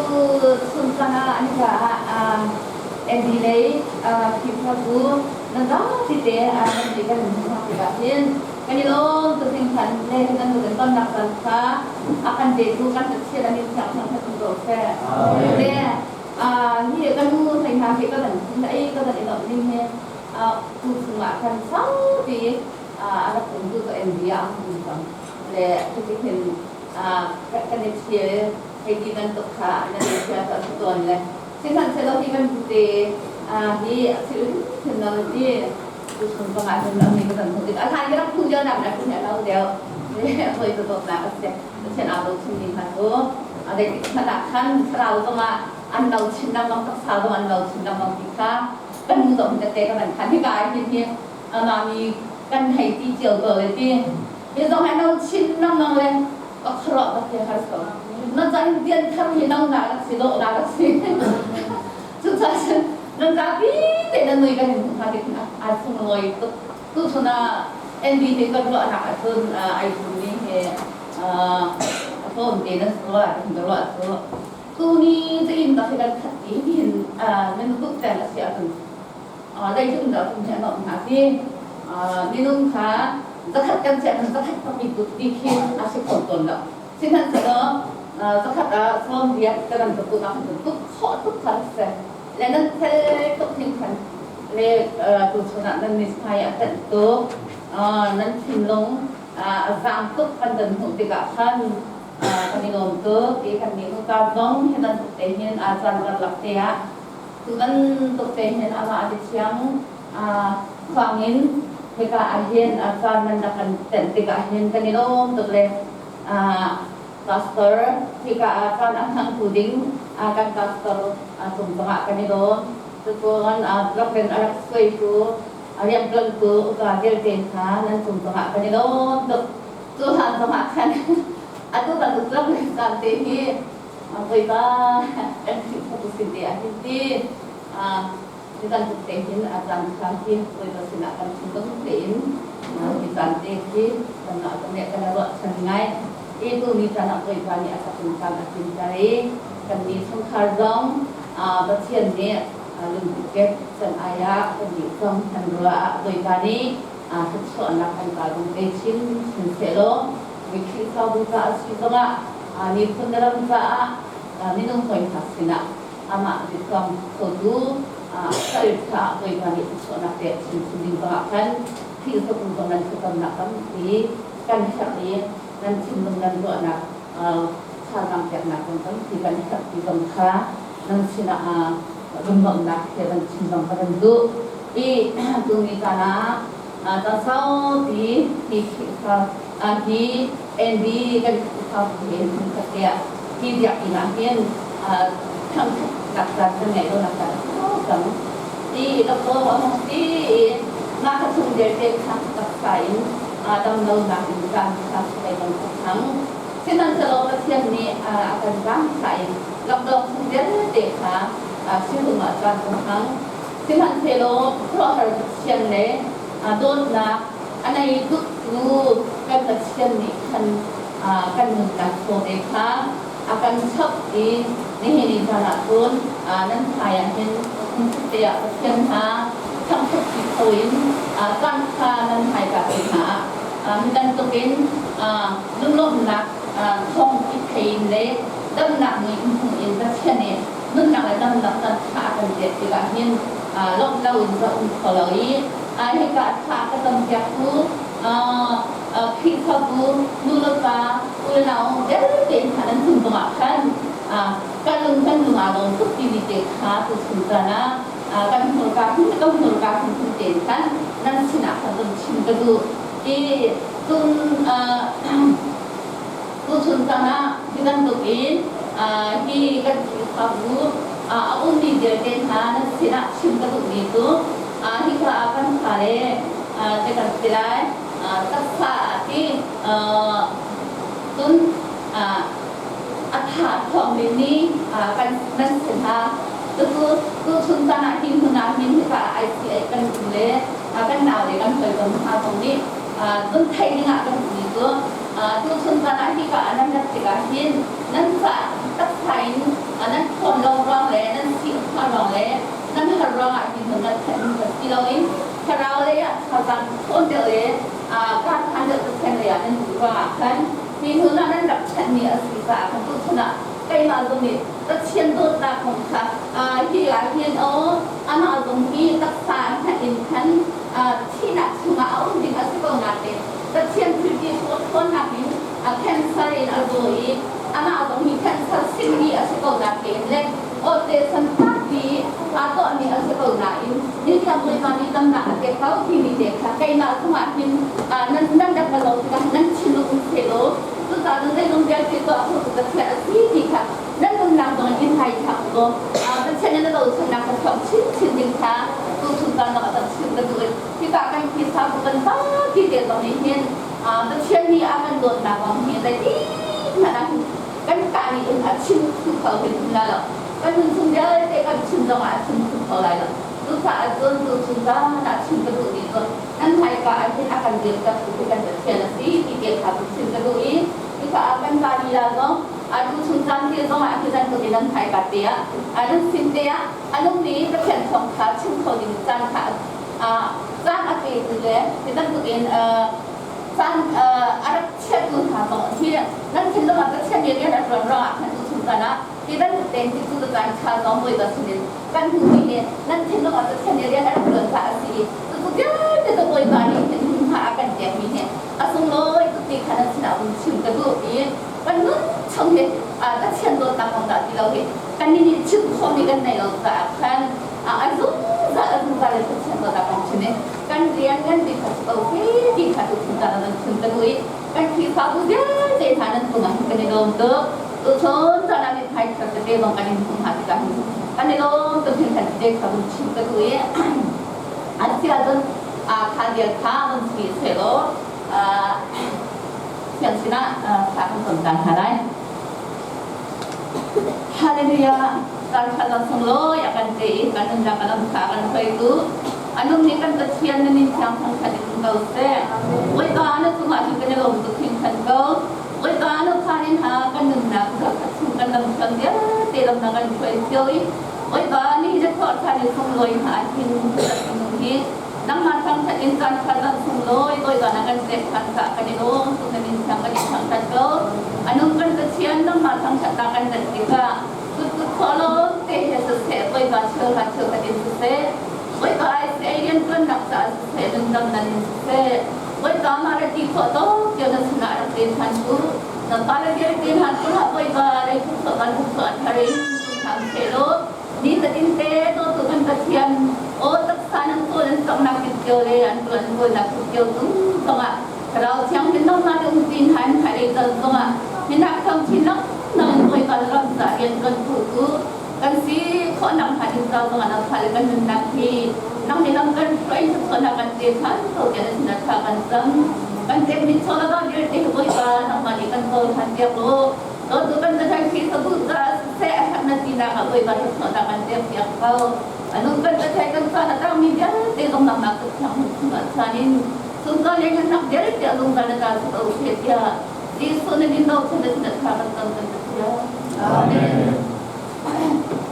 Tu chun ah hika ah ND lei Khrihfabu nan zapi te nan nih kan in hmuh tikah hin kan i lawm tuk hringhran le nan nu kan tonnak caan kha a kan petu kan Pathian a min thiang thangṭhat um ko seh. Le hi kan nu hlei hna hi ka van ei ka van i lawmh ning hi tu chungah khan saupi a rak um tu ka ND ah a um cang. Le cuti hin kan i ṭhial hei ti bantuk kha nan i ṭhial ka si tawn le sihmanhsehlaw hi kan pute hi thil hrim lo ti tu chung zong ah hin mi ka kan hmuh tik a hlan ka rak hmuh lio nak nak hin a lo deuh hoi ka dawtnak a si. Pathian aa bochan mi hna cu a zeitik hmanh ah khan thlarau zong ah an lo chin lengmang, taksa zong an lo chin lengmang ti kha kan nu zong tete ka van khan hika ah hin hi amah mi kan hei ti cio ko le ti. Hi zong hi no chin lengmang le ka khuaruah bak hi har ko. Na ca hin pian thar hi no na rak si, dawh na rak si. Cucaah cun nan zapi te nan nui kan in hmuh hna tik aa sunglawi tuk. Tuchun ah NB te kan ruahnak ahcun ai tummi hi a tlawm te nan ruah kan ruah cu tuni cain bak hi kan khat ti hin nan duh peng a si ahcun leicung dah kum hi a nuamh hna ti minung kha zakhat kan chiah cun zakhat pami tut ti khi a si kho tawn lo. Sihmanhsehlaw zakhat ah 90 ka kan tuk nak cun tuk khawh tuk kha si le nan fel tuk hringhran le tuchun ah nan mithmai a tenh tuk, nan thinlung a zaang tuk kan kan hmuh tikah khan kan i lawm tuk i kan nih nupa zong hi bantuk te hin a caan karlak te ah tu bantuk te hin amah a thiang khuang in hika ah hin a caan nan rak kan tenh tikah hin kan i lawm tuk le pastor hika ah caan a hmangtu ding kan pastor cung zongah kan i lawm. Cucun rak in a rak suaitu, a rianṭuantu upa vialte hna nan cung zongah kan i lawm tuk. Cu hlan zongah khan atu bantuk rak caan te hi Bawipa kan Khrihfabu sin te ah hin ti hi bantuk te hin a caan kha hi Bawipa sinah kan thinlung tein hi caan te khi kanmah zong nih kan i ruahchan ngai. I tuni caan ah Bawipa nih a sakin caan a cinter i kannih chungkhar zong Pathian nih lungkip can ai ah kannih zong kan ruah ah Bawipa nih thluachuahnak kan ka rung pe chin chin sehlaw mi Khrihfabu ca a si zongah miphun ram caah minung hawi hna sinah amah biathuang khotu sal ṭha Bawipa nih thluachuahnak pek chinchin ding zongah khan Khrihfabu zong nan thlacamnak tampi kan herh i nan thinlung nan ruahnak thazaang peknak zong tampi kan herh ti zong kha nan sinah lungnuamhnak he van chim zong ka van duh. I tuni caan ah caan saupi hi Khrihfa hi NB kan Khrihfabu he hmunkhat te ah hi biakinn ah hin thangṭhatnak caan kan ngeih lonak caan a sau cang. I lockdown a hung si i mah ka chung vialte kha taksa in damlonak in caan kha kai bang cang. Sihmanhsehlaw Pathian nih a kan zaangfah i lockdown chung vialte kha sizung ah caan kan hmang. Sihmanhsehlaw khuaruahhar Pathian le dawtnak a nei tuktu kan Pathian nih khan kan nunnak thawte kha a kan chap i nihin ni caan ah cun nan hmai ah hin hmunkhat te ah Pathian hna thangṭhat ṭi kho in caan kha nan hmaika te hna ah hi bantukin lunglawmhnak thawng i thei in le damnak ni hmuh in Pathian nih nunnak le damnak caan ṭha a kan pek tikah hin lawmh loin ka um kho lo i hika thla ka campiaktu Khrihfabu nu le pa unau vialte hna nan cung zongah khan kan lung kan lung aa lawm tuk timi te kha tuchun caan ah kan hmurka hun kan hmurka hun hun tein khan nan sinah khan run chim ka duh. I cun tuchun caan ah hi bantukin hi kan Khrihfabu a ummi vialte hna nan sinah chim ka duhmi cu hika ah kan fale te kan si lai, taksa ah ti cun a tha thawngmi nih kan nan si hna. Cucu tuchun caan ah hi hmun ah hin hika ah ICA kan um le kan nau le kan hawikom hna zong nih cun theih ding ah kan duhmi cu tuchun caan ah hika ah nan rat tikah hin nan ca taksa in nan khan hi hnu ah nan rak chanhmi a si caah khan tuchun ah keimah zong nih Pathian dawtnak kong kha hi ah hin aw amah zong hi taksa hngalh in khan thihnak chungah a um ding a si ko nain Pathian thil ti ṭhawnnak in cancer in a zaw i amah zong hi cancer singmi a si ko nain le awte san fakpi aa tuahmi a si ko nain nitlang Bawipa nih damnak a pek ko timi te kha keimah chungah hin nan nan rak ka lo tikah nan thinlung um sehlaw cucaah cun zeizong vialte tuah kho tu Pathian a si ti kha nan nunnak zong in hai thlak u Pathian in a bochannak kha chuak chinchin ding kha tuchun caan zong ah kan chim ka duh i hika kan Khrihfabu kan zapi te zong nih hin Pathian nih a kan dawtnak kong hi zeitik hmanh ah kan kaa nih in a chim thlu kho hin la lo. Kan nun chung vialte kan chim zong ah a chim thlu kho lai lo. Cucaah cun tuchun caan ah chim ka duh mi cu nan hmaika ah hin a kan dirtertu hi kan Pathian a si ti te kha cu chim ka duh i cucaah kan pa lila zong tuchun caan te zong ah hi bantuk in nan hmaika te ah nan sin te ah a nungmi Pathian thawng kha chim kho ding caan kha caan a petu le hi bantuk in caan a rak chiatu hna zong hi nan thinlung ah Pathian nih rian a ṭuan ruangah khan tuchun caan ah hi bantuk tein hi cu caan ṭha zong Bawipa sinin kan hmuhmi nih nan thinlung ah Pathian nih rian a rak ṭuan caah a si i cucu vialte cu Bawipa nih hin hmunhma a kan pekmi hi a sunglawi tuk ti kha nan sinah vun chim ka duh i kan nun chung hi Pathian dawtnak kong dah ti lo hi kannih nih chim khawhmi kan nei lo caah khan a zungzal a zungzal in Pathian dawtnak kong chim i kan rian kan ti kha si ko seh ti kha tuchun caan ah nan chim ka duh i kan Khrihfabu vialte hna nan cungah hin kan i lawm tuk. Tuchun caan ah mithmai thar tete zong kan in hmuh hna tikah hin kan i lawm tuk hringhran ti kha vun chim ka duh i a si ahcun kha vial kha vun si sehlaw thiang sinah thla kan cam caan hna lai. Hallelujah! Caan ṭha caan sunglawi a kan pe i kan nunnak a lam kha a kan hruaitu a nung nih kan Pathian na min thiang thangṭhat in um ko seh. Bawipa na cungah hin kan i lawm tuk hringhran ko. Bawipa na phan in ha kan nunnak zakhat chung kan lam hruan vialte lam na kan hruai cio i Bawipa ni na thawh ṭhan i sunglawi hna hin minung hi nangmah thangṭhat in caan ṭha caan sunglawi Bawipa na kan pek ṭhan caah kan i lawm tuk na min thiang kan i thangṭhat ko. A nung kan Pathian nangmah thangṭhatnak kan rat tikah kutkut khawhlawm te he siseh Bawipa cheuhra cheukhat in siseh Bawipa ai seh rianṭuannak caah siseh nundamnak in siseh Bawipa mah ra ti khawh tawk tiah na sinah rak pe ṭhan u. Na fale vialte hna cungah Bawipa lei thluachuah van thluachuah thar in hram sehlaw ni fatin te dawtu kan Pathian aw taksa nan kawl an cawknak kip cio le an tuan kawlnak kip cio cung zongah Thlarau Thianghlim nangmah le umpi hna in hmailei cal zongah minak thawng chin lengmang in Bawipa ram ca rian kan phu tu kan si khawhnak hnga ding ca zongah na fale kan nunnak hi nang nih lam kan hruai thluachuahnak kan pe ṭhan ko tiah na sinah thla kan cam. Kan pekmi chawva vialte Bawipa nangmah nih kan cohlan piak law dawtu kan Pathian Khrihfabu caah siseh a herh na tinak ah Bawipa thluachuahnak kan pek piak ko. Anung kan Pathian kan caan a tangmi vialte zong nangmah kut thiang chungah chan in sungzal le ngannak vialte a zungzal na ta su ko seh tiah Jesuh na min bochan na sinah thla kan cam kan Pathian. Amen.